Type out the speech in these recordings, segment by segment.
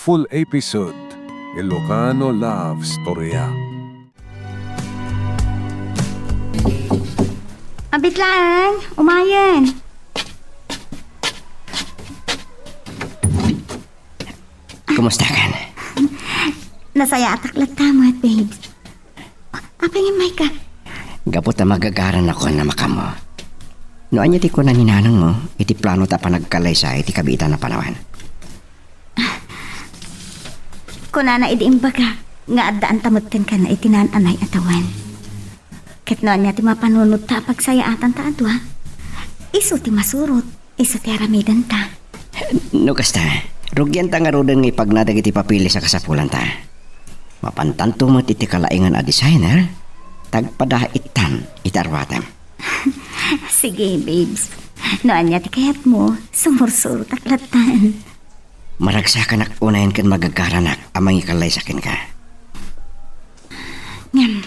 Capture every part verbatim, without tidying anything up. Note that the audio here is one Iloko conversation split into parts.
Full episode, Ilocano Love Storya. Abit laeng, umayen. Kumusta kan? Nasayaatak latta met, babes. Apay ngem mayka? Gapu ta magagaranakon a makaammo. No ania ti kuna ni nanangmo iti plano ta panagkallaysa iti kabiitan a panawen? Kunana idi imbaga nga addaanta metten kenka iti naan-anay a tawen. Ket no ania ti mapanunot ta a pagsayaatan ta a dua, isu ti masurot. Isu ti aramidenta. No kasta, rugianta ngaruden nga ipagna dagiti papeles a kasapulanta. Mapantanto met iti kalaingan a designer, tagpadaittan iti aruatem. Sige, babes. No ania ti kayatmo, sumursurotak lattan. Maragsakanak unayen ken magagaranak a mangikallaysa kenka. Ngem,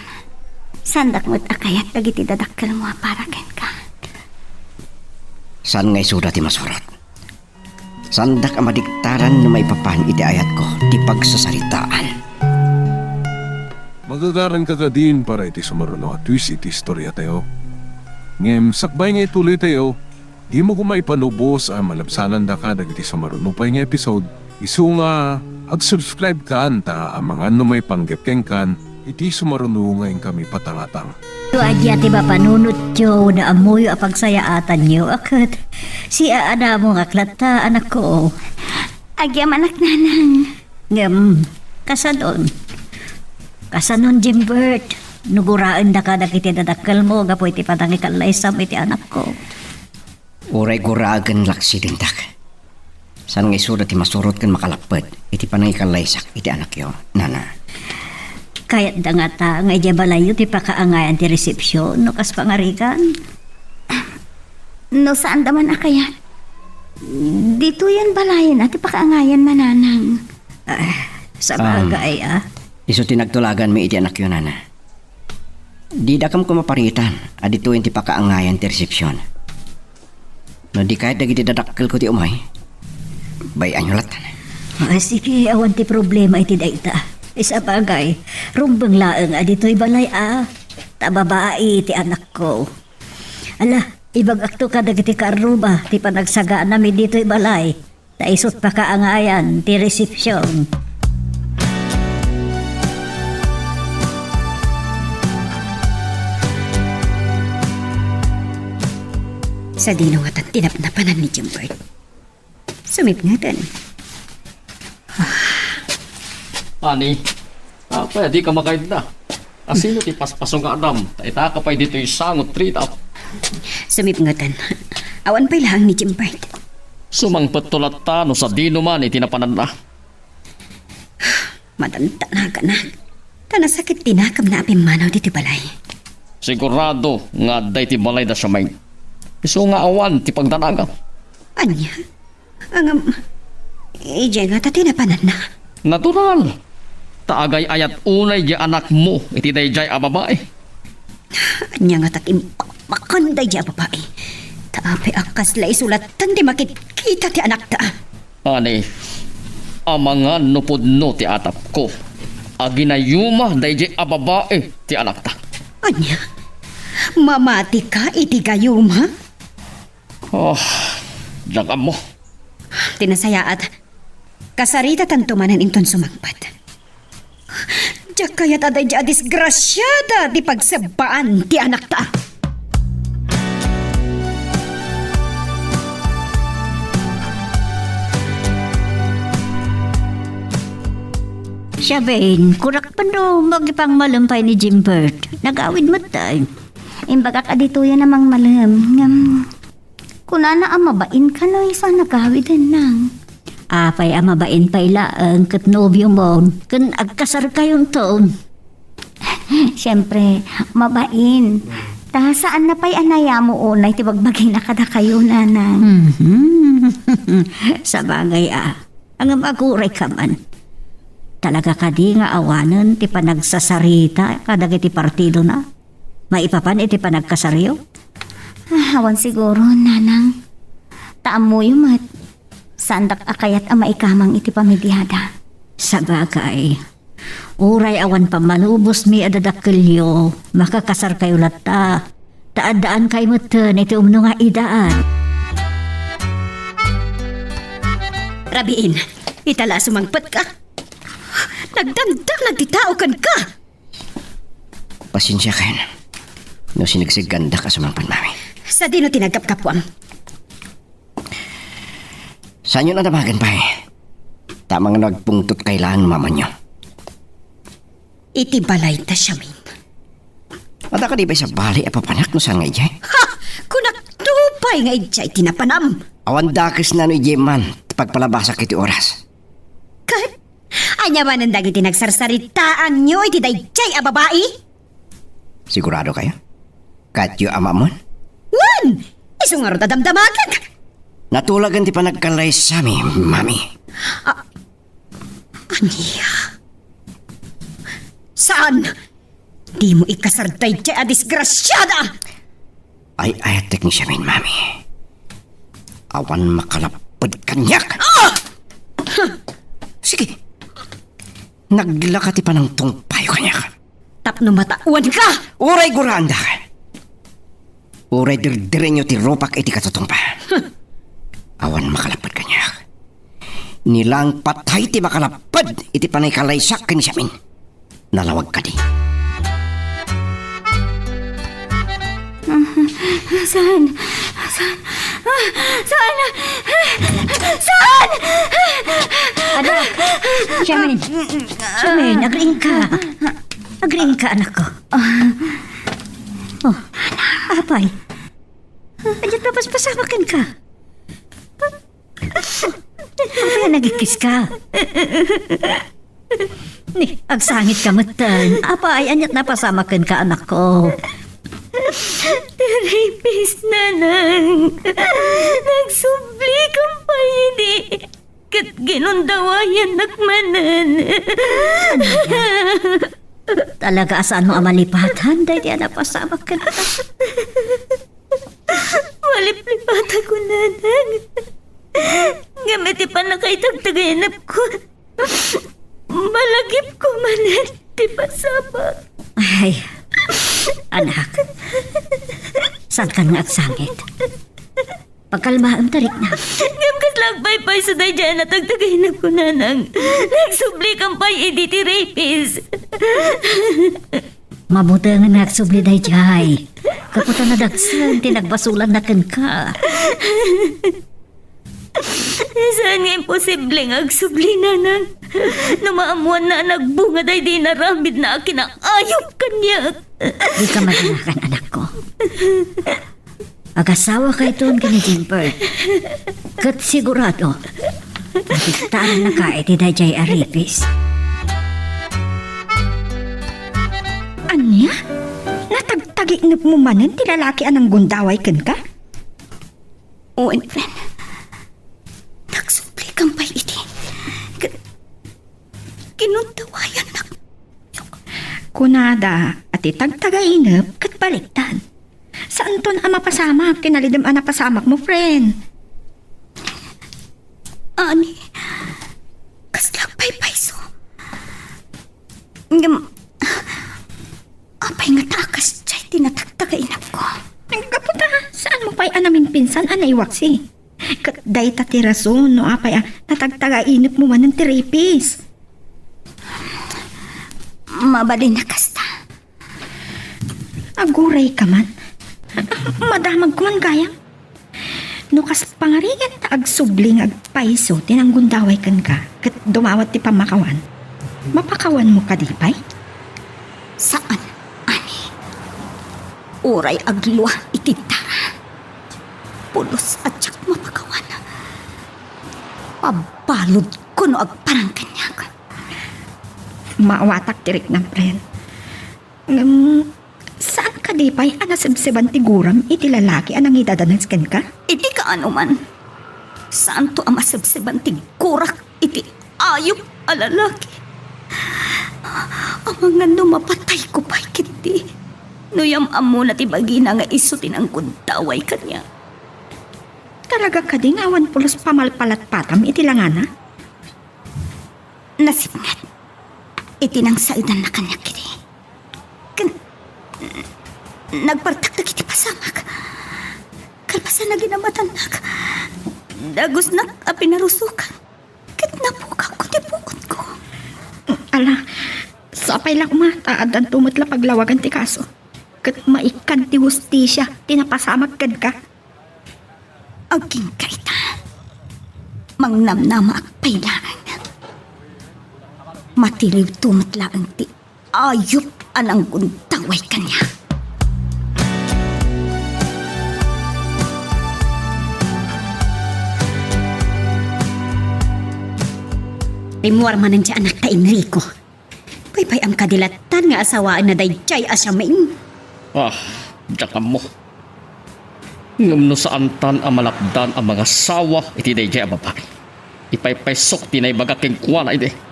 saandak met a kayat dagiti dadakkelmo a para kenka. Saan nga isuda ti masurot? Saandak a madiktaran no maipapan iti ayatko ti pagsasaritaan. Magagaranka kadin para iti sumaruno a twist iti istoriatayo. Ngem sakbay nga ituloytayo, dimo koma ipanubos a malabsanandaka dagiti sumaruno pay nga episode, isu nga ag-subscribe kan ta amangan no maipanggep kenkan iti sumaruno nga inkami patangatang. No ania ti mapanunotyo, no ammoyo a pagsayaatanyo, a ket siaanamongak latta, anakko. Agyamanak, nanang. Ngem, kasanon? Kasanon, Jimbert? No guraendaka dagiti dadakkelmo gapu iti panangikallaysam iti anakko. Uray guragen la aksidentak. Saan nga isuda ti masurot ken makalappet iti panangikallaysak iti anakyo, nana. Kayatda ngata nga idiay balayyo ti pakaangayan ti resepsion no kas pangarigan? No saanda man a kayat, ditoyen balayen a ti pakaangayan, nanang. Ah, sabagay, ah. Isu ti nagtulaganmi iti anakyo, nana. Didakam koma paritan a ditoyen ti pakaangayan ti resepsion. No di kayat dagiti dadakkelko ti umay, bay-anyo latta. Ah, sige, awan ti problema iti dayta. Isabagay, rumbeng laeng a ditoy balay a, ta babai ti anakko. Ala, ibagakto kadagiti kaarruba ti panagsaganami ditoy balay. Ta isut pakaangayan ti resepsion. Sadino ngatan ti napnapanan ni Jimbert? Sumipngeten. Ani, apay a dika makaidda? Asino ti paspasungadam? Ta itaka pay ditoy sangot, Rita. Sumipngeten. Awan pay laeng ni Jimbert. Sumangpetto latta no sadino man iti napananna. Madantanaganak. Ta nasakit ti nakemna a pimmanaw ditoy balay. Sigurado nga adda iti balay da Charmaine. Isu nga awan ti pagdanagam. Ania? Ngem, idiay ngata ti napananna? Natural. Ta agay-ayat unay di anakmo iti daydiay a babai. Ania ngata ti imbakbakan daydiay a babai? Ta apay a kasla isu latta ti makitkita ti anakta? Ani, amangan no pudno ti atapko. Aginayuma daydiay a babai ti anakta. Ania? Mamatika iti gayuma? Oh, diak ammo. Ti nasayaat, kasaritatanto manen inton sumangpet. Diak kayat a daydiay a disgrasiada ti pagsebbaan ti anakta. Siya, Ben, kunak pano makipangmalem pay ni Jimbert. Nagawid met tay. Imbagak a ditoyen a mangmalem. Ngem, kunana a mabain kano isu a nagawiden, nang. Apay a mabain pay laeng ket nobiomon ken agkasarkayonton. Siempre, mabain. Ta saanna pay a nayamo unay ti bagbagina kadakayo, nanang. Mhm. Sabagay a. Ngem aguray ka man. Talaga kadi nga awanen ti panagsasarita kadagiti partidona? Maipapan iti panagkasaryo? Ah, awan siguro, nanang. Ta ammoyo met, saandak a kayat a maikamang iti pamiliada. Sabagay, uray awan pammalubosmi a dadakkelyo, makakasarkayo latta. Ta addaan kay metten iti umno nga edad. Rabiin, ita la a sumangpetka. Nagdangdang ti tao kenka. Pasiensiakan no sinegsegandak a sumangpet, Mami. Sadino ti naggapgapuam? Saanyo a damagen pay. Ta amangan no agpungtotkay laeng no mamanyo. Iti balay ta siamin. Adda kadi pay sabali a papanak no saan nga idiay? Ha! Kunak to pay nga idiay ti napanam. Awan dakesna no idiay man ti pagpalabasak iti oras. Ket ania manen dagiti nagsarsaritaanyo iti daydiay a babai? Sigurado kayo? Kayatyo a maammuan? Wen! Isu ngarud a damdamagek! Natulagen ti panagkalaysami, Mami. A-, ania? Saan? Dimo ikasar daydiay a disgrasiada! Ay-ayatek ni siamin, Mami. Awan makalapped kaniak. Ah! Sige. Naglaka ti panangtungpayo kaniak. Tapno mataoanka! Uray guraandak. Uray dirdirenyo ti rupak iti katutungpa. Awan makalapped kaniak. Ni laeng patay ti makalapped iti panangikalaysak ken ni siamin. Nalawag kadi. Saan? Saan? Ah, saan? Saan? Ada, Charmaine. Charmaine, agriingka. Agriingka, anakko. Oh, apay. Ania ti napaspasamak kenka? Apay a nagikkiska? Ni, agsangitka metten. Apay, ania ti napasamak kenka, anakko? Ti rapist, nanang. Nagsubli kan pay idi. Ket ginundawayannak manen. Ania? Talaga a saanmo a malipatan daydi a napasamak kenka? Maliplipatako, nanang. Ngem iti pannakaitagtagainepko, malagipko manen ti pasamak. Ay, anak, saankan nga agsangit? Pagkalmaem ta rikna. Ngem kasla agpaypayso daydiay a natagtagainepko, nanang. Nagsubli kan pay idi ti rapist. Mabutengen nga agsubli daydiay. Gapu ta nadagsen ti nagbasolanna kenka. Saan nga imposible nga agsubli, nanang? No maammoanna a nagbunga daydi inaramidna a kinaayup kaniak. Dika madanagan, anakko. Agasawakayton ken ni Gilbert. Ket sigurado, protektaraannaka iti daydiay a rapist. Ania? Natagtaginepmo manen ti lalaki a nanggundaway kenka? Wen, friend. Nagsubli kan pay idi. Ket kinundawayannak. Kunada a ti tagtagainep ket baliktad. Saanton a mapasamak ti nalidem a napasamakmo, friend. Ani, kasla agpaypayso. Ngem, apay ngata a kasdiay ti natagtagainepko? Gapu ta, saanmo pay a namimpinsan a naiwaksi? Ket dayta ti rason no apay a natagtagainepmo manen ti rapist. Mabalin a kasta. Agurayka man. Madamagko man gayam. No kas pangarigan ta agsubli nga agpayso ti nanggundaway kenka ket dumawat ti pammakawan, mapakawanmo kadi pay? Saan, ani. Uray aglua iti dara. Pulos a diak mapakawan. Pabaludko no agparang kaniak. Maawatak ti riknam, friend. Ngem, saan kadi pay a nasebseban ti guram iti lalaki a nangidadanes kenka? Iti kaano man, saanto a masebseban ti gurak iti ayup a lalaki. Amangan no mapatayko pay ketdi, no yam-ammona ti bagina nga isu ti nanggundaway kaniak. Talaga kadi nga awan pulos pamalpalatpatam iti langana? Nasipnget iti nangsaedanna kaniak idi. Ken nagpartak dagiti pasamak. Kalpasan a ginamatannak, dagusnak a pinarusokan, ket napukawko ti puotko. Ala, sapay la koma ta addanto met la paglawagan ti kaso. Ket maikkan ti hustisia ti napasamak kenka. Agingga ita, mangnamnamaak pay laeng. Matiliwto met laeng ti ayup a nanggundaway kaniak. Rimmuar manen ti anakta, Enrico. Paypay-am kadi lattan nga asawaenna daydiay a siaming? Ah, diak ammo. Ngem no saantan a malapdan a mangasawa iti daydiay a babai, ipaypaysok ti naibaga kenkuana idi.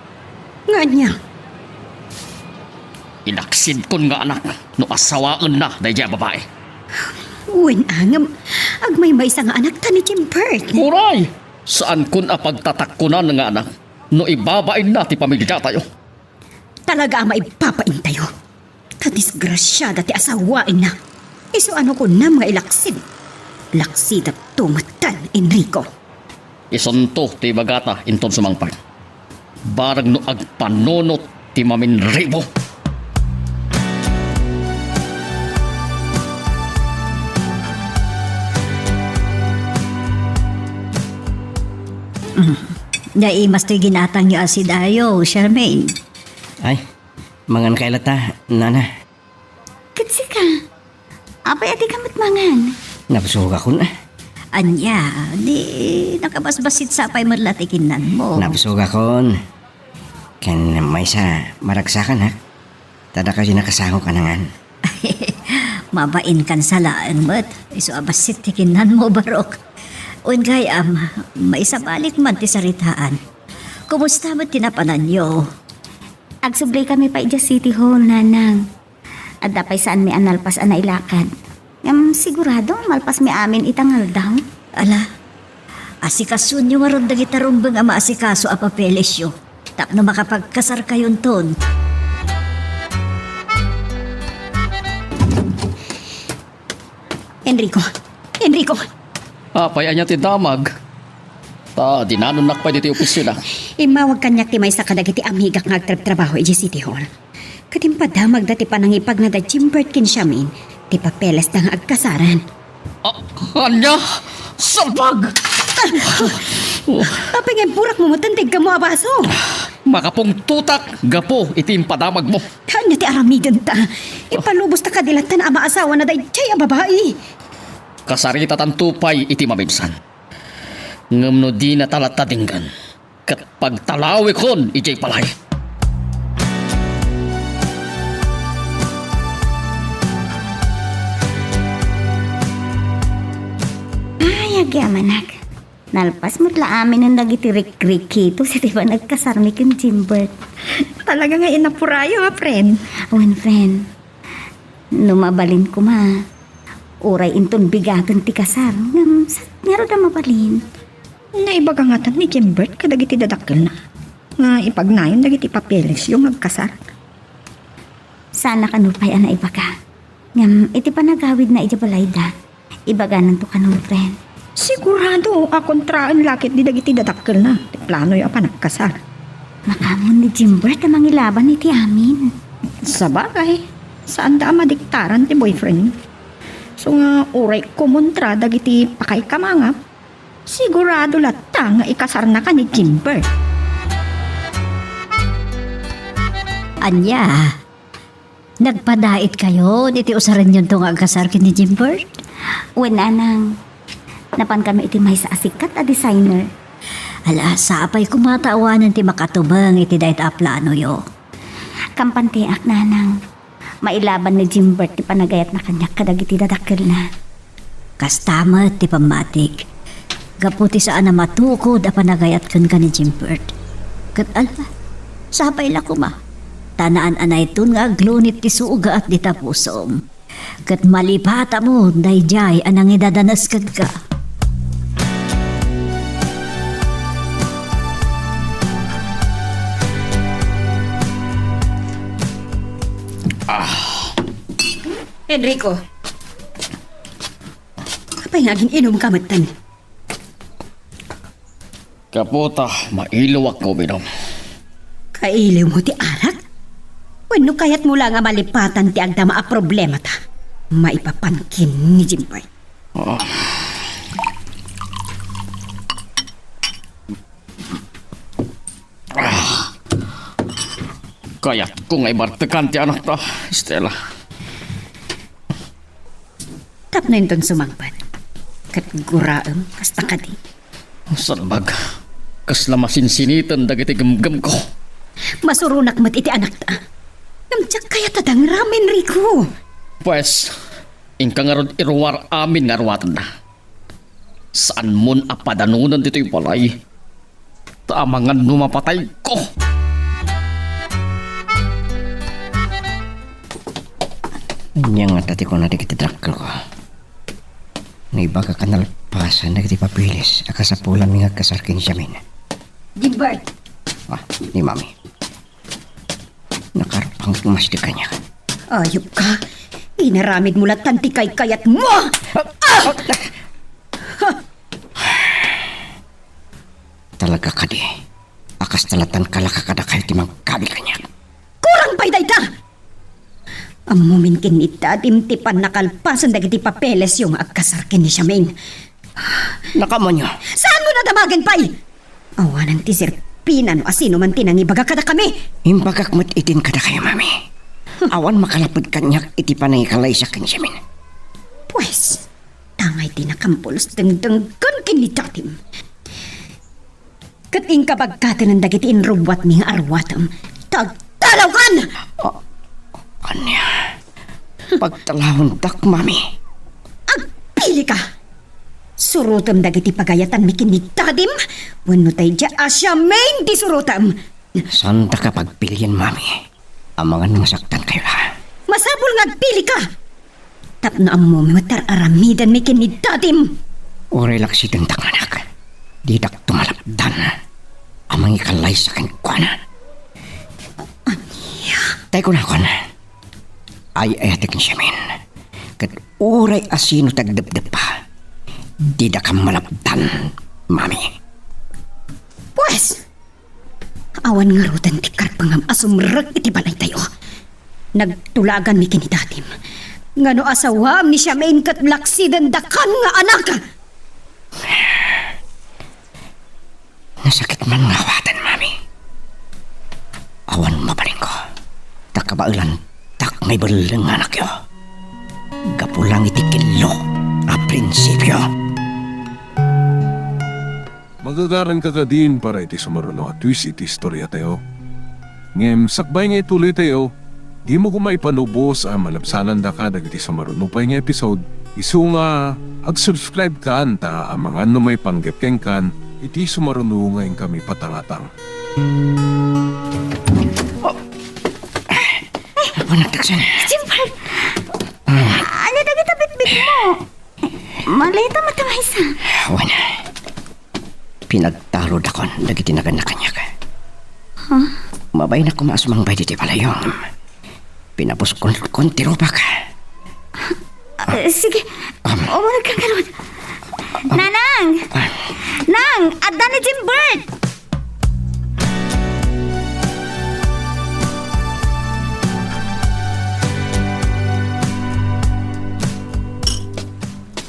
Nga ania? Ilaksidkon nga anak no asawaenna daydiay a babai. Wen, ngem agmaymaysa nga anakta ni Jimbert. Uray! Saankon a pagtatakkunan nga anak no ibabainna ti pamiliatayo. Talaga a maibabaintayo. Ta disgrasiada ti asawaenna. Isu a no kunam nga ilaksid, laksidatto metten, Enrico. Isunto ti ibagata inton sumangpet. Bareng no agpanunot ti maminribo. Mm. Naimas toy ginatangyo a sidayo, Charmaine. Ay, mangan kay latta, nana. Ket sika, apay a dika met mangan? Nabsogakon, a. Ania, di nakabasbasit sapay met la ti kinnanmo. Nabsogakon. Ken maysa, maragsakanak. Ta dakayo nakasangok a nangan. Mabainkan sa laeng met. Isu a bassit ti kinnanmo, barok. Wen gayam, maisabalik man ti saritaan. Kumusta met ti napananyo? Agsublikami pay idiay City Hall, Nanang. Adda pay saanmi a nalpas a nailakad. Ngem sigurado, malpasmi amin ita nga aldaw. Ala, asikasonyo ngarud dagita rumbeng a maasikaso a papelesyo tapno makapagkasarkayonton. Enrico! Enrico! Apay, ania ti damag? Ta dinanonnak pay ditoy opisina. Immawag kaniak ti maysa kadagiti amigak nga agtrabtrabaho idiay City Hall. Ket impadamagda ti panangipagna da Jimbert ken Charmaine ti papelesda nga agkasaran. Ah, ania? Salbag! Apay nga imburakmo metten ti iggammo a baso? Makapungtotak gapu iti impadamagmo. Ania ti aramidenta? Ipalubosta kadi lattan a maasawana daydiay a babai. Kasaritatanto pay iti maminsan. Ngem no dinata latta denggen, ket pagtalawikon idiay balay. Ay, agyamanak. Nalpas met la aminen dagiti rikrikito iti panagkasarmi ken Jimbert. Talaga nga inapurayo, a, friend. Wen, friend. No mabalin koma, uray inton bigaten ti kasar, ngem sa-, ngarud a mabalin. Naibaga ngatan ni Jimbert kadagiti dadakkelna nga ipagnayon dagiti papelesyo nga agkasar. Saan a kano pay a naibaga. Ngem iti panagawidna idiay balayda, ibagananto kano, friend. Sigurado a kontraen la ketdi dagiti dadakkelna ti planoyo a panagkasar. Makaammo ni Jimbert a mangilaban iti amin. Sabagay, saanda a madiktaran ti boyfriend. So nga uray kumontra dagiti pakaikamangam, sigurado latta nga ikasarnaka ni Jimbert. Ania? Nagpadaitkayon iti usarennyonto nga agkasar ken ni Jimbert? Wen, nanang. Napankami iti maysa a sikat a designer. Ala, sapay koma ta awanen ti makatumeng iti dayta a planoyo. Kampanteak, nanang. Mailaban ni Jimbert ti panagayatna kaniak kadagiti dadakkelna. Kasta met ti pammatik. Gapu ti saan a matukod a panagayat kenka ni Jimbert. Ket ala, sapay la koma. Ta naan-anayton nga aglunit ti sugat dita pusom. Ket malipatamon daydiay a nangidadanes kenka. Ah. Enrico, apay nga agin-inumka metten? Gapu ta mailiwak nga uminom. Kailiwmo ti arak? Wenno kayatmo la nga malipatan ti agdama a problemata maipapan ken ni Jimboy? Ah. Ah. Kayatko nga ibartekan ti anakta, Stella. Tapno inton sumangpet, ket guraem kasta kadi. Salbag, kasla masinsiniten dagiti gemgemko. Masuronak met iti anakta. Ngem diak kayat a dangram, Enrico. Pues, inka ngarud iruar amin nga aruatenna. Saanmon a padanonen ditoy balay. Ta amangan no mapatayko. Ania ngata ti kuna dagiti dakkelko? Naibagak a nalpasen dagiti papeles a kasapulanmi nga agkasar ken ni Jamin. Gilbert! Ah, ni Mami. Nakarpang tumas ti kaniak. Ayupka! Inaramidmo lattan ti kaykayatmo! Ah! Talaga kadi a kasta lattan kalaka kadakayo ti mangkabil kaniak? Kurang pay dayta! Ammomin ken ni Dadim ti pannakalpasen dagiti papelesyo nga agkasar ken ni Jamin. Nakaammoyo. Saanmo a damagen pay? Awanen ti serpina no asino man ti nangibaga kadakami. Imbagak met idin kadakayo, Mami. Awan makalapped kaniak iti panangikalaysa ken ni Jamin. Pues, tangay ti nakampulos dengdenggen ken ni Dadim. Ket inka baggatenen dagiti inrubbuatmi nga aruatem. Tagtalawkan! A-, ania? Pagtalawandak, Mami. Agpilika! Surotem dagiti pagayatanmi ken ni Dadim, wenno daydiay a siamin ti surotem. Saandaka pagpilien, Mami. Amangan no masaktankayo la. Masapul nga agpilika! Tapno ammomi met ti ar-aramidenmi ken ni Dadim. Uray laksidendak nga anak, didak tumalapdan a mangikalaysa kenkuana. Ania? Tay kunakon, ay-ayatek ni Jamin. Ket uray asino ti agdepdeppa, didaka malapdan, Mami. Pues, awan ngaruden ti karpengam a sumrek iti balaytayo. Nagtulaganmi ken ni Dadim nga no asawaem ni Jamin ket laksidendakan nga anak. Nasakit man nga awaten, Mami. Awan mabalinko. Ta kabaelantak nga ibelleng nga anakyo. Gapu lang iti kello a prinsipio. Magagaranka kadin para iti sumaruno a twist iti istoriatayo. Ngem sakbay nga ituloytayo, dimo koma ipanubos a malabsanandaka dagiti sumaruno pay nga episode, isu nga ag-subscribe kan ta amangan no maipanggep kenkan iti sumaruno nga inkami patangatang. Oh. Apo, nagtaksan. Jimboy! Ania dagita bitbitmo? Maleta met a maysa. Wen, pinagtalodakon dagiti naganna kaniak. Huh? Mabain a koma a sumangbay ditoy balayyo. Pinapuskon ti rupak. Ah, sige. Um. Umunegkan ngarud. Nanang! Ah. Nang, adda ni Jimbert!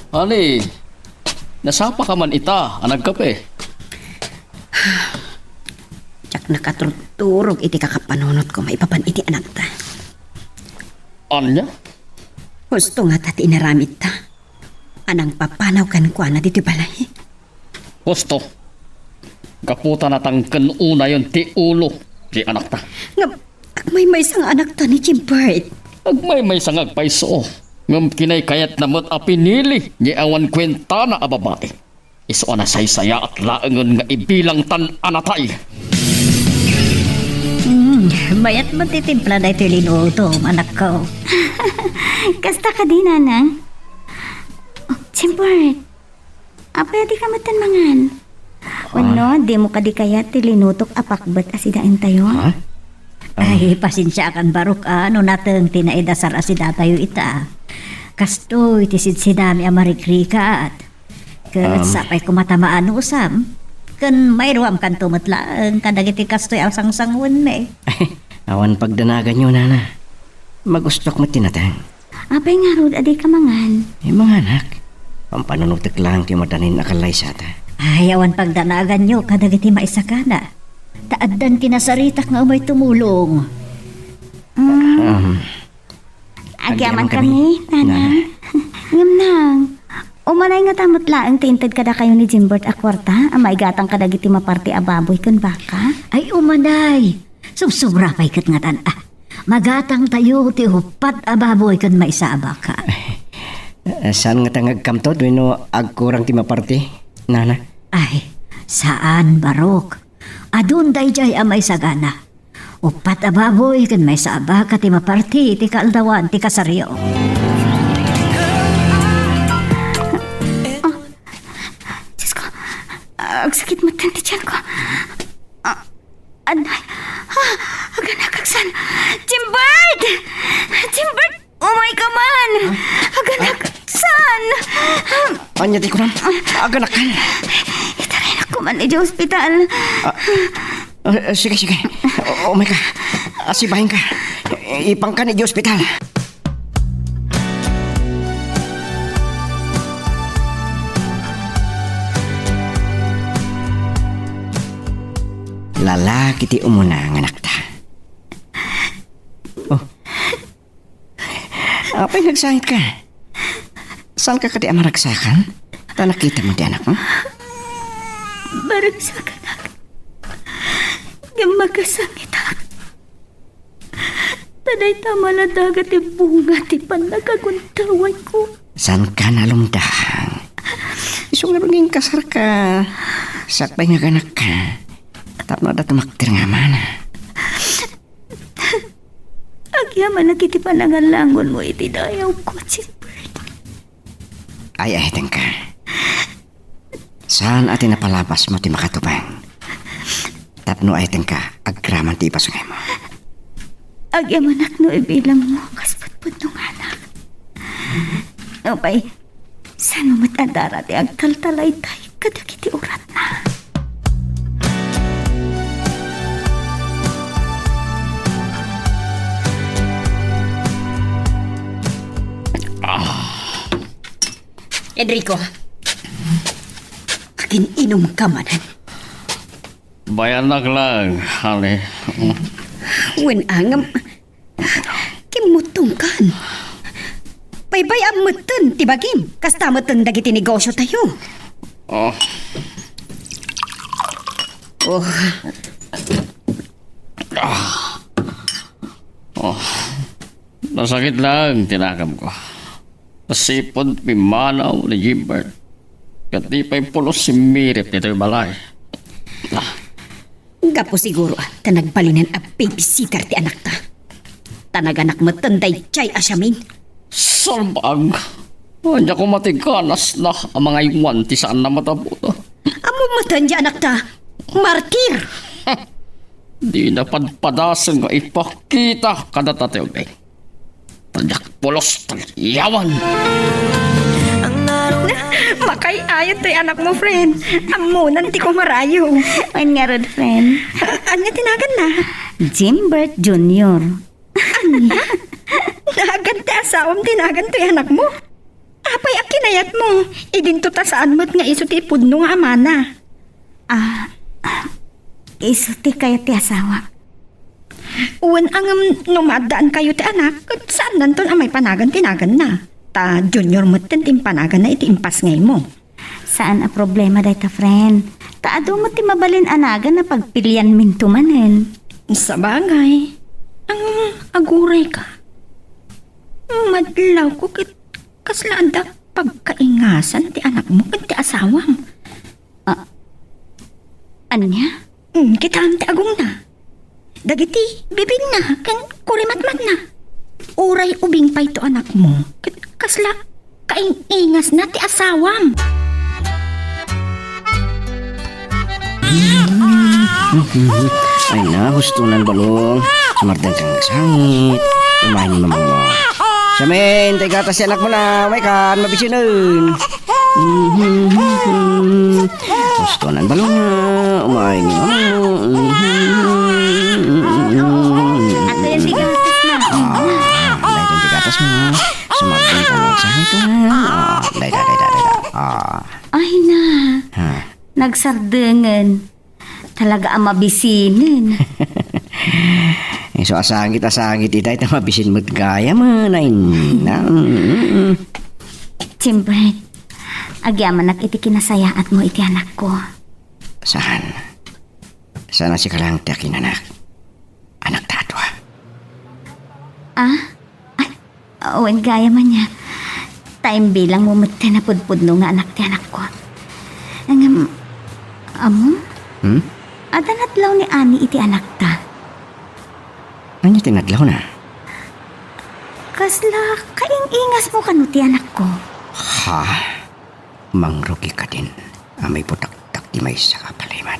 Ani, nasapaka man ita a nagkape? Diak nakaturturog iti kakapanunotko maipapan iti anakta. Ania? Husto ngata ti inaramidta a nangpapanaw kenkuana ditoy balay. Husto. Gapu ta natangken unayen ti ulo ti anakta. Ngem, agmaymaysa nga anakta ni Jimbert. Agmaymaysa nga agpayso. Ngem kinaykayatna met a pinili ni awan kuentana a babai. Isu a nasaysayaat laengen nga ibilangtan a natay. Hmm, mayat met ti timpla daytoy linutom, anakko. Kasta kadi, Nanang? Oh, Jimbert, apay a dika metten mangan? Ah. Wenno, dimo kadi kayat ti linutok a pakbet a sidaentayo? Ha? Ay, pasensiakan, Barok, a, no nateng ti naidasar a sidatayo ita. Kastoy ti sidsidami a marikrikat. Ket Um. sapay koma ta maanusam. Ken mairuamkanto met laeng kadagiti kastoy a sangsanguenmi. Awan pagdanaganyo, nana. Magustuak met ti nateng. Apay ngarud a dika mangan? Eh, manganak. Pampanunotek laeng ti madanin a kallaysata. Ay, awan pagdanaganyo kadagiti maisagana. Ta addan ti nasaritak nga umay tumulong. Mm. Um, Agyaman agyaman kami, kami, Nanang. Nanang. Ngem nang, umanay ngata met laeng ti inted kadakayo ni Jimbert a kuarta a maigatang kadagiti maparti a baboy ken baka? Ay, umanay. Subsobra pay ket ngatan, ah. Magatangtayo ti uppat a baboy ken maysa a baka. Eh, saan ngata nga agkamtod wenno agkurang ti maparti, nana? Ay, saan, Barok. Adun daydiay a maisagana. Uppat a baboy ken maysa a baka ti maparti iti kaaldawan ti kasaryo. Ah, Diyos ko, agsakit met ti tiyan ko. Ah, anay, ah, aganakaksan. Jimbert! Jimbert! Umay ka man! Aganaksan! Ania ti kunam? Aganakan. Itaraynakon man idiay ospital. Ah, ah, sige, sige. Umay ka. Asibahinka. Ipanka idiay ospital. Lalaki ti umuna nga anakta. Oh. Apay nga agsangitka? Saanka kadi a maragsakan? Ta nakitam ti anakmo? Maragsakanak. Ngem makasangitak. Ta dayta maladaga ti bunga ti pannakaguntawayko. Saanka nalumdang? Isu ngarud nga inkasarka sakbay nga aganakka. Tapno adda tumakder nga amana. Agyamanak iti panangalangonmo iti dayawko, Jimbert. Ay-ayatenka. Saan a ti napalabasmo ti makatubang. Tapno ayatengka agraman ti ipasngaymo. Agyamanak no ibilangmo kas pudpudno nga anak. Nupay, saan met a dara ti agtaltalaytay kadagiti uratna? Ah. Enrico, agin-inumka manen. Bayanak laeng, honey. Wen, ngem, kimmutongkan. Baybay-am metten ti bagim. Kasta metten dagiti negosiotayo. Oh. Oh. Ah. Oh. Nasakit laeng ti naganko. Nasipud pimmanaw ni Jimbert. Ket di pay pulos simmirip ditoy balay. Ah. Gapu siguro ta nagbalinen a babysitter ti anakta. Ta naganak metten daydiay a siamin. Salbag! Ania koma ti ganasna a mangaywan ti saanna matabuto? Ammom metten ti anakta. Martir! Dina padpadasen nga ipakita kadata ti ubing. Ta diak pulos ta yawan. Makay-ayat toy anakmo, friend. Ammonan ti kumarayo. Wen ngarud, friend. Ania ti naganna? Jimbert Junior. Ania? Nagan ti asawam ti nagan toy anakmo? Apay a kinayatmo? Idinto ta saan met nga isu ti ipudno nga amana. Ah, isu ti kayat ti asawa. Wen, ngem no maaddaankayo ti anak, ket saannanton a maipanagan ti naganna. Ta Junior metten ti impanaganna iti impasngaymo. Saan a problema dayta, friend. Ta adu met ti mabalin a nagan a pagpilianminto manen. Sabagay, ngem agurayka. Madlawko ket kasla adda pagkaingasan ti anakmo ken ti asawam. Ah, ania? Mm, kitaem ti agongna. Dagiti bibingna ken kurimatmatna. Uray ubing pay to anakmo, ket kasla kaing-ingasna ti asawam. Ay na, husto nan balong. Sumardeng kan sangit. Umayen ni mamangmo. Siamin, tay gatas ti anakmo na. Umay kan, mabisinen. Husto nan balong. Umayen ni mamangmo. Ato yan ti gatas na. Ah, dayta ti gatas mo. Sumardeng kan sangit na. Ah, dayta, dayta, dayta. Ah. Ay na. Ha. Nagsardengen. Talaga a mabisinen. Isu a sangit a sangit ita, ita mabisin met gayam, ay na. Mm, mm, mm. Jimbert, agyamanak iti kinasayaatmo iti anakko. Saan? Saan a sika laeng ti akinanak? Anakta a dua. Ah? Ay, wen gayam ania. Ta imbilangmo met ti napudpudno nga anak ti anakko. Ngem, ammom? Hmm? Adda nadlaw ni Ani iti anakta. Ania ti nadlawna? Kasla kaing-ingasmo kano ti anakko? Ha? Mangrugika din a maibutaktak ti maysa a paliman.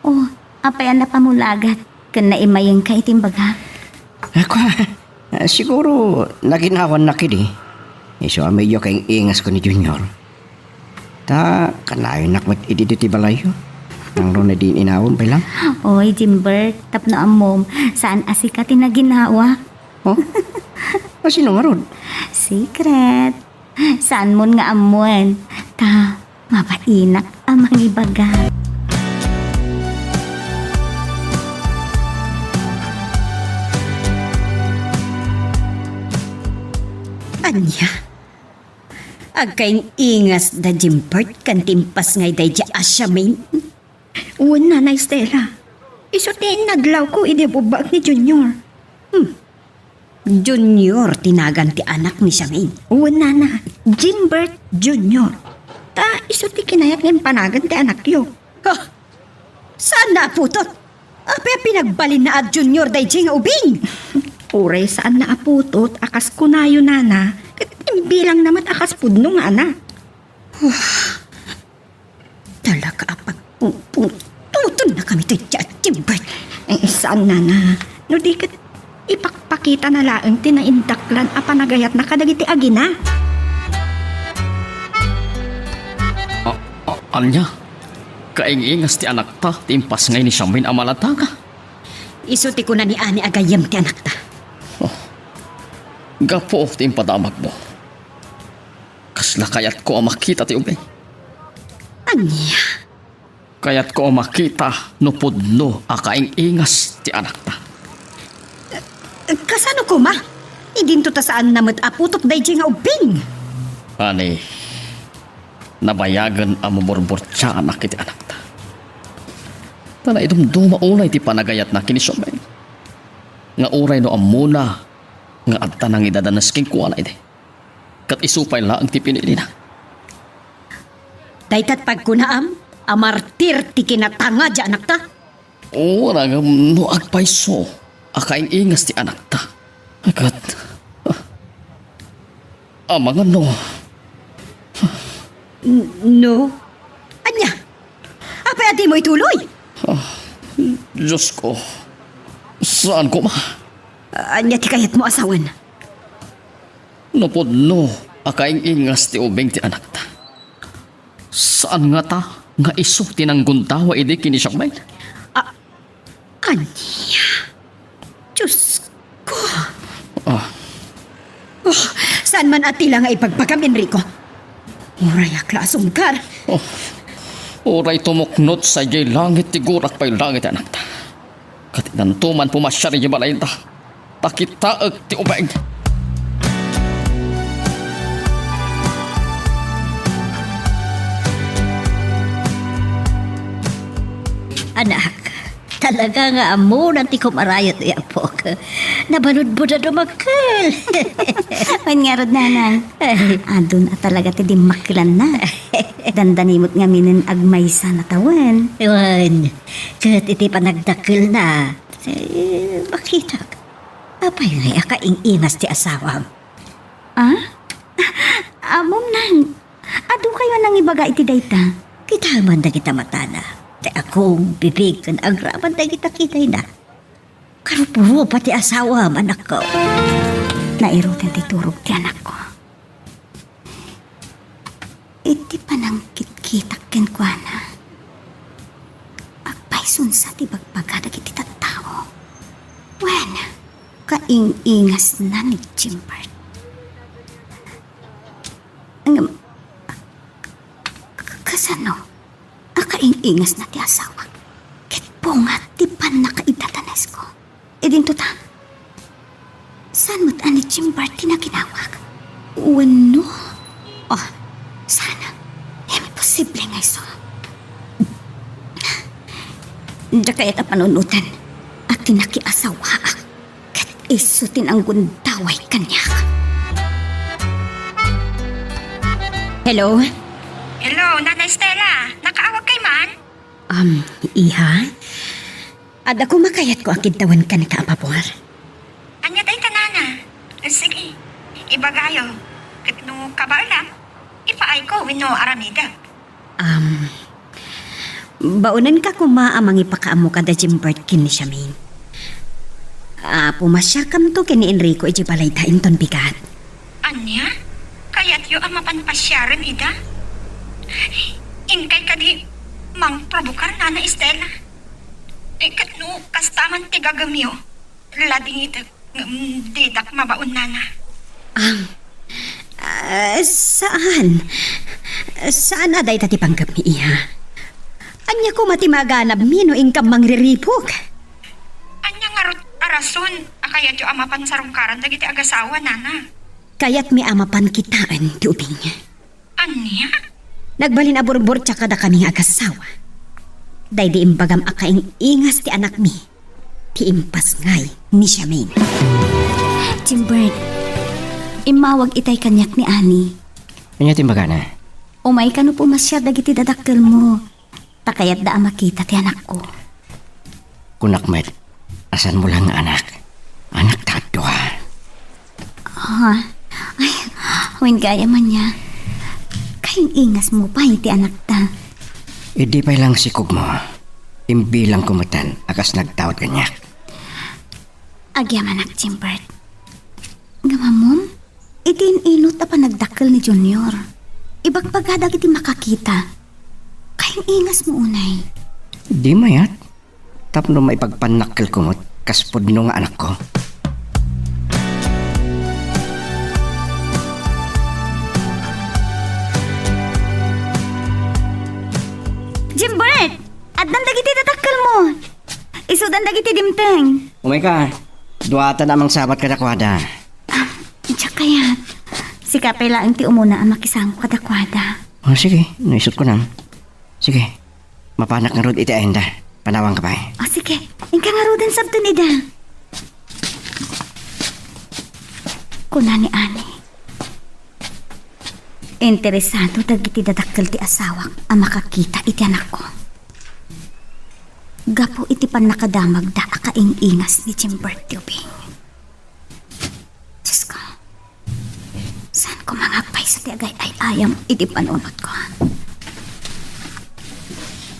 Oh, apay a napamulagat ken naimayengka iti imbagak? Ako, ah, siguro naginawannak idi. Isu a medyo kaing-ingasko ni Junior. Ta kanayonak met idi ti balayyo. Nang ron na din inawon pay lang. Oy, Jimbert, tapno ammom, saan a sika ti naginawa. Oh? A sino ngarud? Secret. Saanmon nga ammoen. Ta, mabainak a mangibaga. Ania? Agkaing-ingas da Jimbert ken ti impasngay daydiay a siamin? Wen, Nana Estela. Isu ti nadlawko idi bubbaek ni Junior. Hmm. Junior ti nagan ti anak ni Siamin. Wen, Nana, Jimbert Junior. Ta isu ti kinayak nga impanagan ti anakyo. Ha? Saanna a putot? Apay a pinagbalinna a Junior daydiay nga ubing? Uray saanna a putot a kas kunayo, Nana, ket imbilangna met a kas pudno nga anak. Talaga a pagpungpungtotonnakami daydiay a Jimbert. Eh, saan, Nana? No di ket ipakpakitana laeng ti naindaklan a panagayatna kadagiti agina. A-, a-, ania? Kaing-ingas ti anakta ti impasngay ni Siamin a maladaga? Isu ti kuna ni Ani a gayyem ti anakta. Oh. Gapu ti impadamagmo. Kasla kayatko a makita ti ubing. Ania? Kayatko a makita no pudno a kaing-ingas ti anakta. Kasano koma? Idinto ta saanna met a putot daydiay nga ubing. Ani, nabayagen a mumurmurtianak iti anakta. Ta naidumduma unay ti panagayatna ken ni Siamin. Nga uray no ammona nga adda nangidadanes kenkuana idi. Ket isu pay laeng ti pinilina. Dayta ti pagkunaam a martir ti kinatanga ti anakta? Wen, ngem no agpayso a kaing-ingas ti anakta. Ket, ah, amangan no. N-, no? Ania? Apay a dimo ituloy? Ah, Diosko. Saan koma? Ania ti kayatmo a sawen? No pudno a kaing-ingas ti ubing ti anakta, saan ngata nga isu ti nanggundawa idi ken ni Siamin? A-, ania? Diosko. Ah. Oh, saan man a tila nga ibagbagam, Enrico? Urayak la a sunggar. Oh. Uray tumuknot sadiay langit ti gurak pay langit ti anakta. Ket inanto man pumasiar idiay balayda, ta kitaek ti ubing. Anak, talaga nga ammona ti kumarayot ni apok. Nabaludbod a dumakkel. Wen ngarud, Nanay. Ay. Adun a talaga ti dimmakkelanna. Dandani met ngaminen agmaysa natawen. Wen, ket iti panagdakkelna, eh, makitak. Apay ngay a kaing-ingas ti asawam? Ah? Ammom, Nang. Adu kayo a nangibaga iti dayta? Kitaem dagita matana. Ti agong bibig ken agraman dagita kidayna. Karupurupa ti asawam, anakko. Nairutan ti turog ti anakko. Iti panangkitkitak kenkuana, agpayson sa ti bagbaga dagiti tattao. Wen, kaing-ingasna ni Jimbert. Ngem, k-, kasano? Akaing-ingasna ti asawak ket pungat ti pannakaidadanesko. Idinto ta, saan met a ni Jimbert ti naginawak? Wenno? Oh, saan? Imposible nga isu. Diak kayat a panunoten a ti nakiasawaak ket isu ti nanggundaway kaniak. Hello? Hello, Nana Estela. Nakaawagkay man? Um, iha? Adda koma kayatko a kidtawenka dita a pabor. Ania dayta, Nana? Sige, ibagayo. Ket no kabaelam, ipaayko wenno aramidek. Um, baonenka koma a mangipakaammo kada Jimbert ken ni Charmaine. A, pumasiarkamto ken ni Enrico idiay balayda inton bigat. Ania? Kayatyo a mapan pasiaren ida? Inkay kadi mangprovokar, Nana Estela? Eh, ket no kasta man ti gagemyo, ladingitek ngem didak mabaon, Nana. Ang, ah, saan? Saan a dayta ti panggepmi, iha? Ania koma ti maganabmi no inkam mangriripok? Ania ngarud a rason a kayatyo a mapan sarungkaran dagiti agasawa, Nana? Kayatmi a mapan kitaen ti ubing. Ania? Nagbalin a burburtiak kadakami nga agasawa. Daydi imbagam a kaing-ingas ti anakmi ti impasngay ni Charmaine. Jimbert, immawag itay kaniak ni Ani. Ania ti imbagana? Umayka no pumasiar dagiti dadakkelmo. Ta kayatda a makita ti anakko. Kunak met a saanmo laeng nga anak. Anakta a dua. Ah, ay, wen gayam ania. Kaing-ingasmo pay ti anakta. Idi pay laeng sikogmo, imbilangko metten a kas nagdawat kaniak. Agyamanak, Jimbert. Ngem ammom, iti in-inut a panagdakkel ni Junior, ibagbaga dagiti makakita. Kaing-ingasmo unay. Di mayat. Tapno maipagpannakkelko met kas pudno nga anakko. Jimbert! Addan dagiti dadakkelmo. Isudan dagiti dimteng. Umayka. Duatan a mangsabat kadakuada. Ah, diak kayat. Sika pay laeng ti umuna a makisango kadakuada. Ah, sige. Naisutko na. Sige. Mapanak ngarud iti ayanda. Panawanka pay. Ah, sige. Inka ngaruden sabten ida. Kuna ni Ani. Interesado dagiti dadakkel ti asawak a makakita iti anakko. Gapu iti pannakadamagda a kaing-ingas ni Jimbert ti ubing. Diosko, saan koma nga agpayso ti agay-ay-ayam iti panunotko?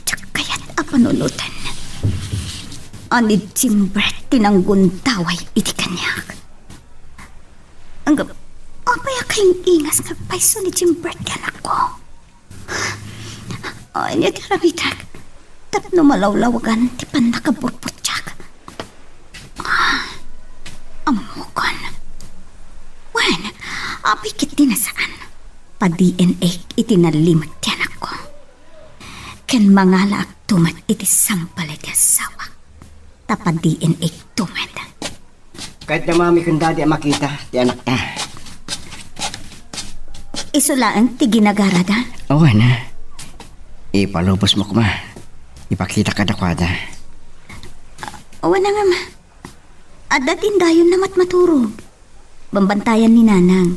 Diak kayat a panunoten a ni Jimbert ti nanggundaway idi kaniak. Ngem, apay a kaing-ingas nga agpayso ni Jimbert ti anakko? Ania ti aramidek tapno malawlawagan ti pannakaburburtiak? Ah, ammokon. Wen, apay ketdi a saan? Pa-D N A iti nalimed ti anakko. Ken mangalaakto met iti sangbalay ti asawak. Ta pa-D N A-to met. Kayat da mami ken dadi a makita ti anakta. Isu laeng ti ginagarada? Awan a. Ipalubosmo koma. Ipakita kadakuada. Awan a ngem. Adda ti indayonna matmaturog. Bambantayan ni Nanang.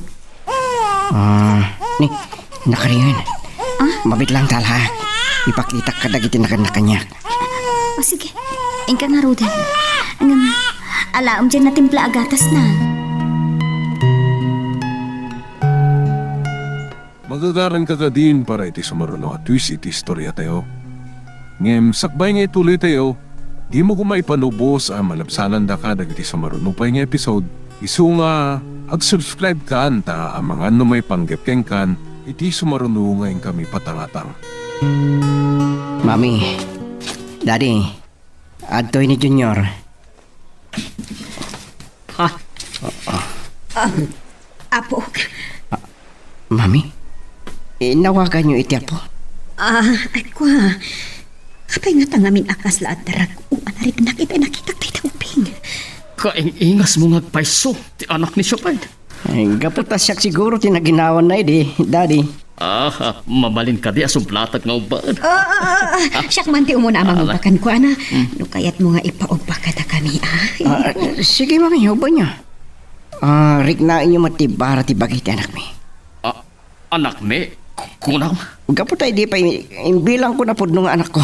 Ah, ni, nakaringan. Ah? Mabit lang tala. Ipakitak kadagiti nagan-nakaniak. O, sige. Inka ngaruden. Ngem, alaem diay natimpla a gatasna. Magagaranka kadin para iti sumaruno a twist iti istoriatayo. Ngem sakbay nga ituloytayo, dimo koma ipanubos a malabsanandaka dagiti sumaruno pay nga episode. Isu nga ag-subscribe kan ta amangan no maipanggep kenkan iti sumaruno nga inkami patangatang. Mami, Daddy, adtoy ni Junior. Ha? Ah, Apo. Mami, inawaganyo iti Apo? Ah, ay, kua. Apay ngata ngamin a kasla a darag-o a nariknak iti nakitak dayta ubing? Kaing-ingasmo nga agpayso ti anak ni Siopay. Ay, gapu ta siak siguro ti naginawanna idi, Daddy. Ah, mabalin kadi a sublatak nga ubbaen? Ah, ah, ah, ah. Siak man ti umuna a mangubba kenkuana. No kayatmo nga ipaubba kadakami, ah. Ah, sige, Mami, ubbaenyo. Ah, riknaenyo met ti bara ti bagi ti anakmi. Ah, anakmi? Kunam? Gapu ta idi pay imbilangko a pudno nga anakko.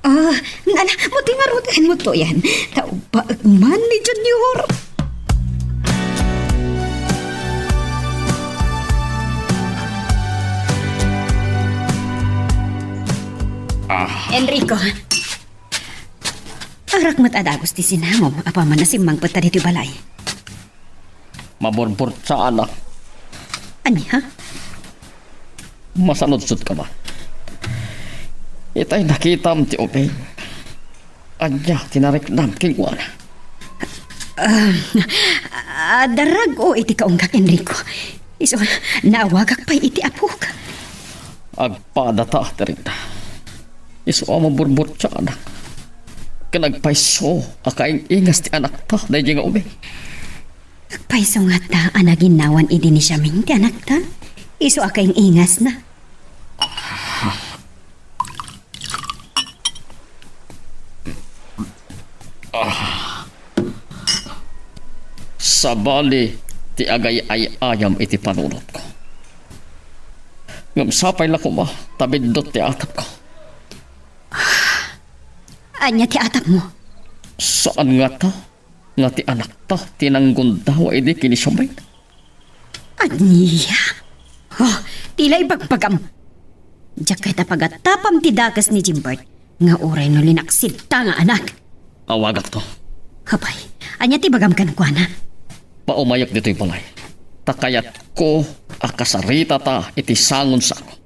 Ah, nana, mo ti ngarud, mo to yan. Ta ubbaek man ni Junior. Ah. Enrico, arak met a dagus ti sinangom, apaman a simmangpetka ditoy balay. Maburburtsaanak. Ania? Masanudsodka man. Itay nakitam ti ubing. Ania ti nariknam kenkuana? Ah, ah, darag-o iti kaungak, Enrico. Isu, naawagak pay iti apok. Agpadata ti rikna. Isu a maburburtsaanak. Ken agpayso a kaing-ingas ti anakta daydi nga ubing. Agpayso ngata a naginnawan idi ni Siamin ti anakta? Isu a kaing-ingasna. Ah. Sabali ti agay-ay-ayam iti panunotko. Ngem sapay la koma ta biddut ti atapko. Ania ti atapmo? Saan ngata nga ti anakta ti nanggundawa idi ken ni Siamin? Ania? Oh, ti la ibagbagam. Diak kayat a pagatapam ti dakes ni Jimbert nga uray no linaksidta nga anak. Awagakto. Apay, ania ti ibagam kenkuana? Paumayek ditoy balay. Ta kayatko a kasaritata iti sangon-sango.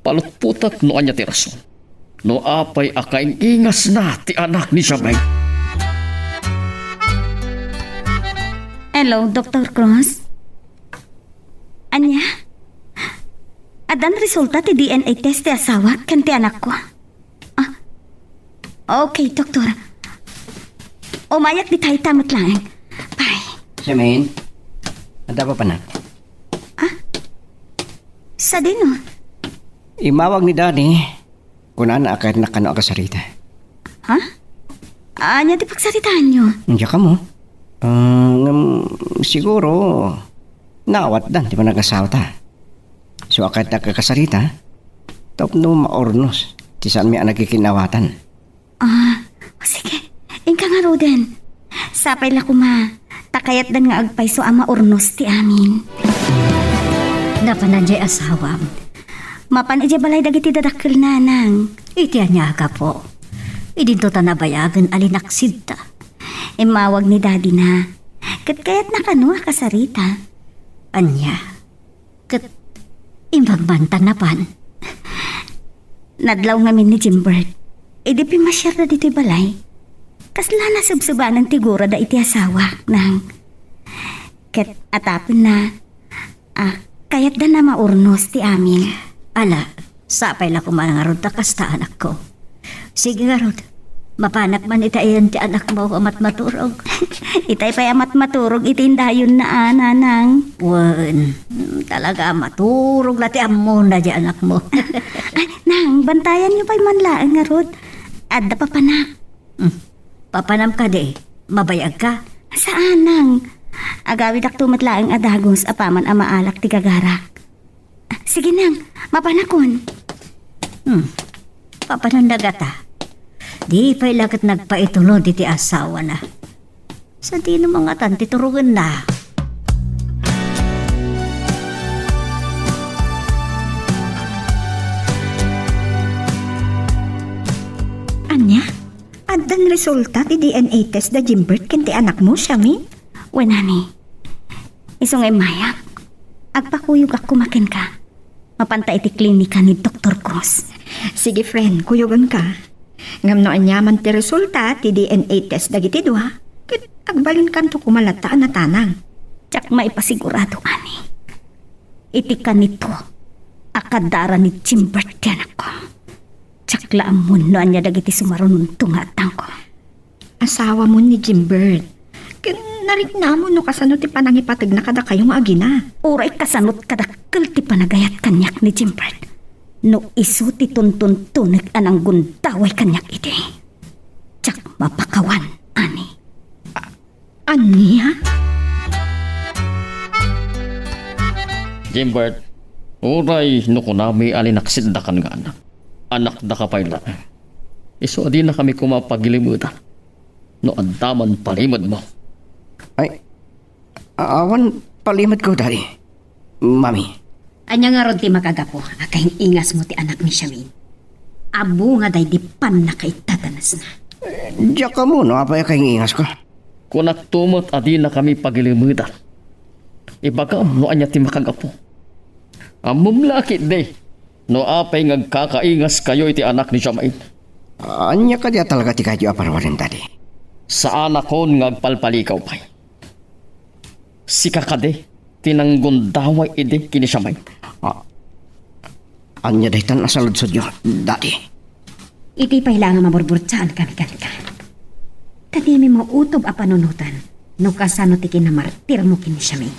Palutpotek no ania ti rason. No apay a kaing-ingasna ti anak ni Siamin. Hello, Doktor Cruz? Ania? Addan resulta ti D N A test ti asawak ken ti anakko? Ah, okay, Doktor. Umayak dita ita met laeng. Bye. Siamin, adda papanak? Ah? Sadino? Immawag ni Daddy. Kunana a kayatnak kano a kasarita. Ha? Ania ti pagsaritaanyo? Diak ammo. Ah, ngem, siguro, naawatdan ti panagasawata. Isu a kayatnak a kasarita, tapno maurnos ti saanmi a nagkikinawatan. Ah, o sige. Inka ngaruden. Sapay la koma, ta kayatdan nga agpayso a maurnos ti amin. Napanan diay asawam? Mapan idiay balay dagiti dadakkel, nanang. Iti ania a gapu? Idinto ta nabayagen a linaksidta. Immawag ni daddy-na. Ket kayatna kano a kasarita. Ania? Ket imbag man ta napan. Nadlaw ngamin ni Jimbert, idi pimmasiarda ditoy balay, kasla nasebsebanen ti gurada iti asawak, nang. Ket atapenna, ah, kayatda a maurnos ti amin. Ala, sapay la koma ngarud ta kasta, anakko. Sige ngarud, mapanak man ita iyan ti anakmo a matmaturog. Itay pay a matmaturog iti indayonna, a, nanang. Wen, mm, talaga a maturog la ti ammona diay anakmo. Ay, nang, bantayanyo pay man laeng ngarud. Adda papanak. Hmm. Papanam kadi, mabayagka? Saan, nang. Agawidakto met laeng a dagus apaman a maalak ti gagarak. Sige, nang, mapanakon. Hmm. Papananna gata. Di pay la ket nagpaitulod iti asawana. Sadino mangatan ti turongenna? Addan resulta ti D N A test da Jimbert ken ti anakmo, Shamin? Wen, honey. Isu nga immayak, agpakuyogak koma kenka. Mapanta iti klinika ni Doktor Cruz. Sige, friend, kuyogenka. Ngem no aniaman ti resulta ti D N A test dagiti dua, ket agbalinkanto koma latta a natanang. Diak maipasigurado, honey. Iti kanito a kadara ni Jimbert ti anakko. Diak la ammon no ania dagiti sumarunonto nga addangko. Asawamon ni Jimbert. Ken nariknamon no kasano ti panangipategna kadakayo nga agina. Uray kasano't kadakkel ti panagayat kaniak ni Jimbert. No isu ti tuntuntuneg a nanggundaway kaniak idi, diak mapakawan, honey. Ania? Jimbert, uray no kunami a linaksiddakan nga anak, anakdaka pay laeng. Isu a dinakami koma pagilimedan no adda man palimedmo. Ay, a-, awan palimedko, Daddy. Mami. Ania ngarud ti makagapu a kaing-ingasmo ti anak ni Shamin? Adu nga daydi pannakaidadanasna. Diak ammo no apay a kaing-ingasko. Kunakto met a dinakami pagilimedan. Ibagam no ania ti makagapu. Ammom la ketdi no apay nga agkakaingaskayo iti anak ni Shamin. Ania kadi a talaga ti kayatyo a parwanen, Daddy? Saanakon nga agpalpalikaw pay. Sika kadi ti nanggundaway idi ken ni Shamin? Ah, ania daytan a saludsodyo, Daddy? Iti pay la nga maburburtsaan kami kenka, kadimi mautob a panunotan no kasano ti kinamartirmo ken ni Shamin.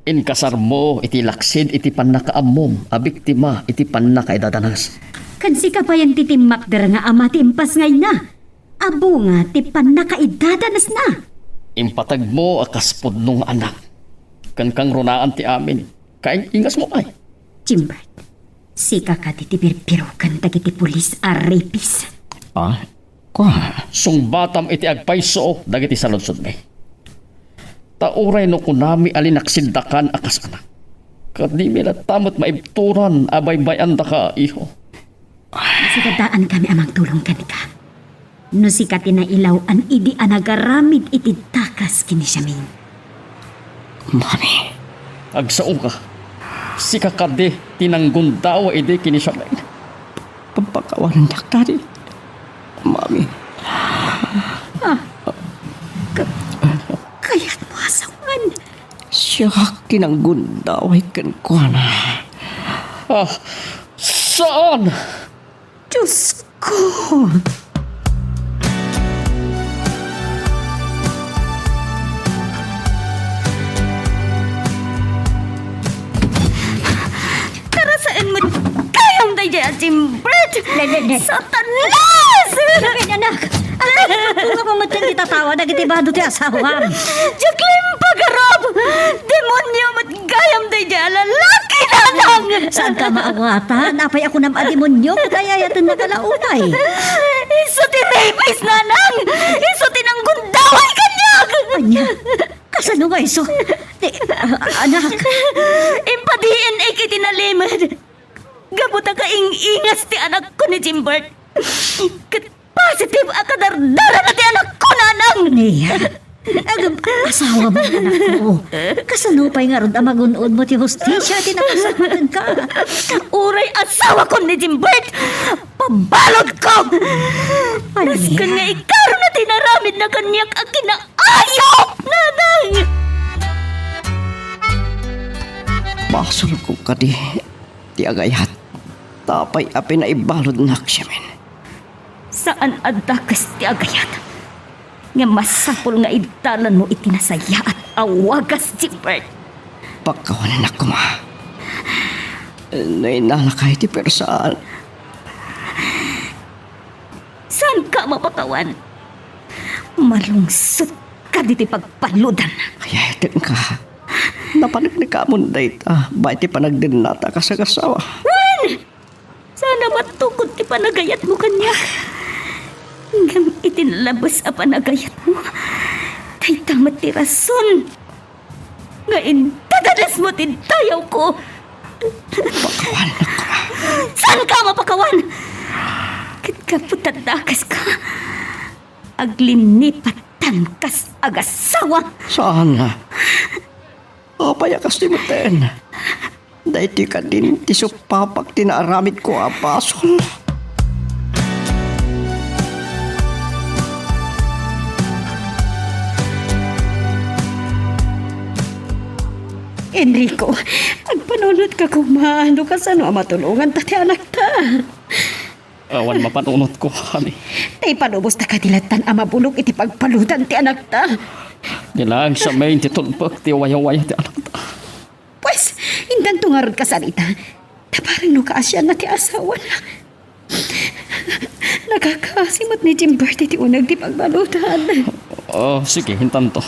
Inkasarmo iti laksid iti pannakaammom a biktima iti pannakaidadanas. Ken sika payen ti timmakder nga ama ti impasngayna. Adu nga ti pannakaidadanasna. Impategmo a kas pudno nga anak. Ken kangrunaan ti amin. Kaing-ingasmo pay. Jimbert, sika kadi ti birbiroken dagiti pulis a rapist? Ah, kua? Sungbatam iti agpayso dagiti saludsodmi. Ta uray no kunami a linaksiddakan a kas anak, kadimi latta met maibturan a baybay-andaka, iho. Masigadaanka a mangtulong kenka. No sika ti nailaw-an idi a nagaramid iti dakes ken ni Shamin. Mami. Agsaoka. Sika kadi ti nanggundaway idi ken ni Shamin. Pagpakawanendak, Daddy. Mami. Ah, ka-, kayatmo a sawen? Siak ti nanggundaway kenkuana. Ah, saan? Diosko! Tarasaen met gayam daydiay a Jimbert! Ne, ne, ne. Satanas! Anak! Anak! Nga pametten ti tatawa dagiti bado ti asawam. Jacqueline Pagarop! Demonio met gayam daydiay a lalaki, nanang! Saanka maawatan? Apay a kunam a demonio? Ket ay-ayatennak a launay. Isu ti rapist, nanang! Isu ti nanggundaway kaniak! Ania? Kasano nga isu? Ti, ah, anak. Impa-D N A ket iti nalimed. Gapu ta kaing-ingas ti anakko ni Jimbert. Ket positive a kadardarana ti anakko, nanang! Nia? Agam-, asawam ti anakmo. Kasano pay ngarud a magun-odmo ti hustisia iti napasamatenka? Uray asawakon ni Jimbert, pabaludko! Ania? Nasken nga ikaruna ti inaramidna kaniak a kinaayup, nanang! Basolko kadi ti agayat, ta apay a pinaibaludnak, Shamin? Saan a dakes ti agayat, ngem masapul nga iddalanmo iti nasayaat a wagas, Jimbert. Pakawanennak koma. No innalaka iti persaan. Saanka mapakawan. Malungsotka ditoy pagpaludan. Ay, ay, tenka. Napaneknekamon dayta, bay ti panagdennata kas agasawa. Wen! Saan a matukod ti panagayatmo kaniak. Ngem iti nalabes a panagayatmo, dayta met ti rason nga indadanasmo ti dayawko. Pakawannak koma. Saanka mapakawan? Ket gapu ta dakeska, aglinipatan kas agasawa. Saan? Apay a kastoy metten? Daytoy kadin ti suppapak ti naaramidko a basol. Enrico, agpanunotka koma no kasano a matulonganta ti anakta. Awan mapanunotko, honey. Ta ipalubosta kadi lattan a mabulok iti pagbaludan ti anakta. Di laeng siya main ti tulpek ti wayawaya ti anakta. Pues, intanto ngarud kasarita. Ta bareng no kaasianna ti asawana. Nakakaasi met ni Jim Bertie ti uneg ti pagbaludan. Oh, sige, intanto.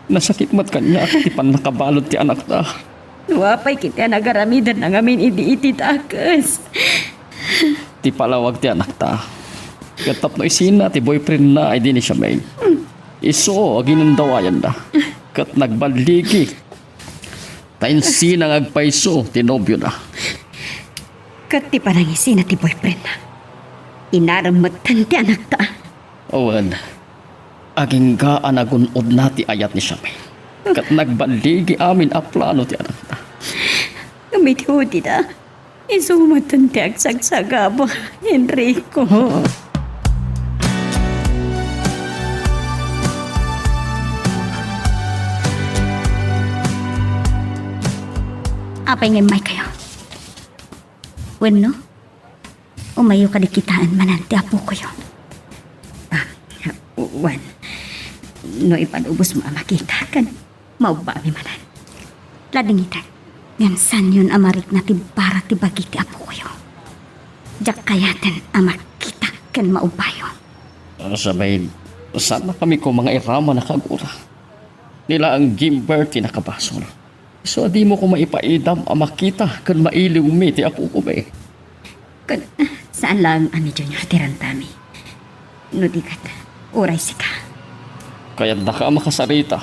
Nasakit met kaniak ti pannakabalud ti anakta. No apay ketdi a nagaramidanna ngamin idi iti dakes. Ti palawag ti anakta. Ket tapno isina ti boyfriendna idi ni Charmaine. Isu a ginundawayanna. Ket nagballigi. Ta insina nga agpayso ti nobiona. Ket ti panangisina ti boyfriendna. Inarem metten ti anakta. Wen, agingga a nagun-odna ti ayat ni Charmaine. Ket nagballigi amin a plano ti anakta. Ngem iti udina, isu metten ti agsagsagaba, Enrico. Apay nga immaykayo? Wenno, umayyo kadi kitaen manen ti apokoyo? Ah, wen, no ipalubosmo a makita ken maubbami manen. Ladingiten, ngem saanyon a marikna ti bara ti bagi ti apokoyo. Diak kayaten a makita ken maubbayo. Ah, Charmaine, saannakami koma nga iraman a kagura. Ni laeng Jim Bertie ti nakabasol. Isu a dimo koma ipaidam a makita ken mailiwmi ti apokomi. Ket saan laeng a ni Junior ti rantami. No di ket, uray sika. Kayatnaka a makasarita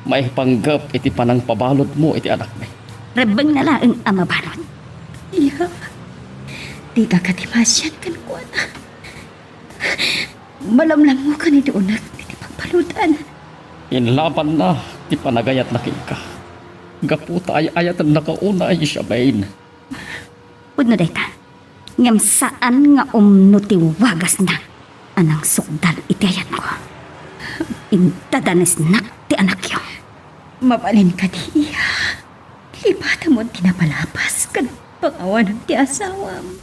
maipanggep iti panangpabaludmo iti anakmi. Rebbengna laeng a mabalud. Iya, dika kadi masian kenkuana. Malamlamokan iti uneg iti pagbaludan. Inlabanna ti panagayatna kenka. Gapu ta ay-ayatennaka unay, Charmaine. Pudno dayta. Ngem saan nga umno ti wagasna a nangsukdal iti ayatko. Indadanesnak ti anakyo. Mabalin kadi iya? Lipatam ti napalapas ken pangawanam ti asawam.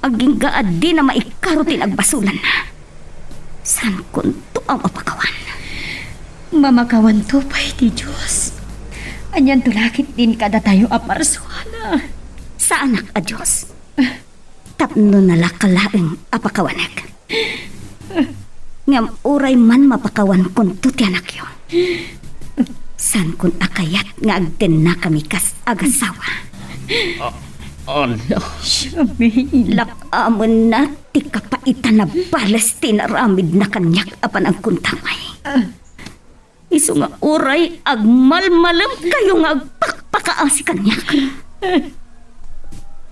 Agingga a dina maikaro ti nagbasolanna. Saankonto a mapakawan. Mamakawanto pay ti Dios. Anianto la ketdin kadatayo a parsuana? Saanak a Dios. Tapno nalaka laeng a pakawanek. Ngem uray man mapakawankonto ti anakyo, saankon a kayat nga agdennakami kas agasawa. A-, ano? Lak-amenna ti kapaitan a bales ti inaramidna kaniak a panangkuntangay. Isu nga uray agmalmalemkayo nga agpakpakaasi kaniak.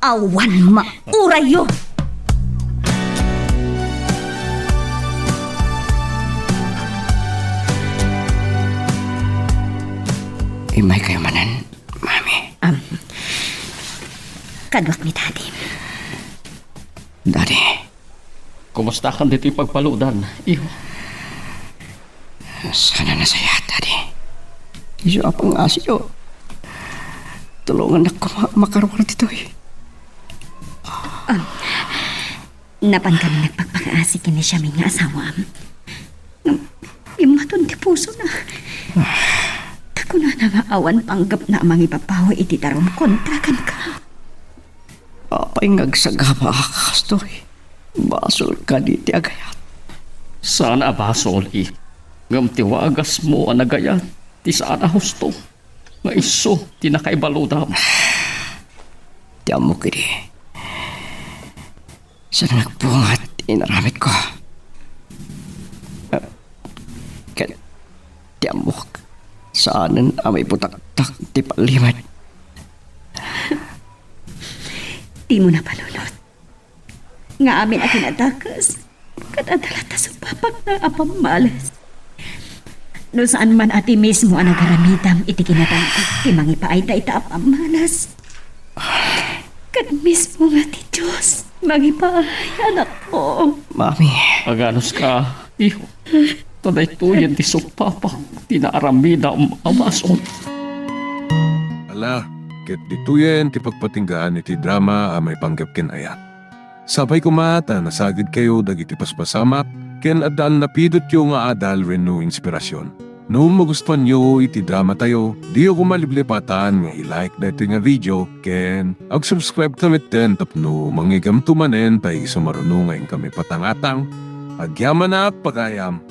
Awan maurayyo. Immaykayo manen, Mami. Am, kaduak ni Daddy. Daddy. Kumustakan ditoy pagbaludan, iho? Saan a nasayaat, Daddy. Isu a pangngasiyo. Tulongannak koma a makaruar ditoy. Am, napan kami nagpakpakaasi ken ni Charmaine nga asawam. Ngem immaton ti pusona. Ta kunana nga awan panggepna a mangibabawi iti darum kontra kenka. Apay nga agsagaba a kastoy? Basol kadi ti agayat? Saan a basol, i. Ngem ti wagasmo a nagayat ti saan a husto nga isu ti nakaibaludam. Ti ammok idi, saan a nagbunga ti inaramidko. Ket ti ammok, saanen a maibutaktak ti pallimed. Dimo napanunot nga amin a kinadakes ket adda latta pakna a pammalas. No saan man a ti mismo a nagaramidam iti kinatangko ti mangipaay dayta a pammalas, ket mismo nga ti Dios mangipaay, anakko. Mami. Aganuska, iho. Ta daytoyen ti sungpapak ti naaramidam a basol. Ala, ket ditoyen ti pagpatinggaan iti drama a maipanggep ken ayat. Sapay koma ta nasagidkayo dagiti paspasamak ken adda a napidotyo nga adal wenno inspirasyon. No magustuanyo iti dramatayo, diyo koma liplipatan nga i-like daytoy nga video ken ag-subscribe ta metten tapno mangigamto manen pay isu maruno nga inkami patangatang. Agyamanak, pagayam!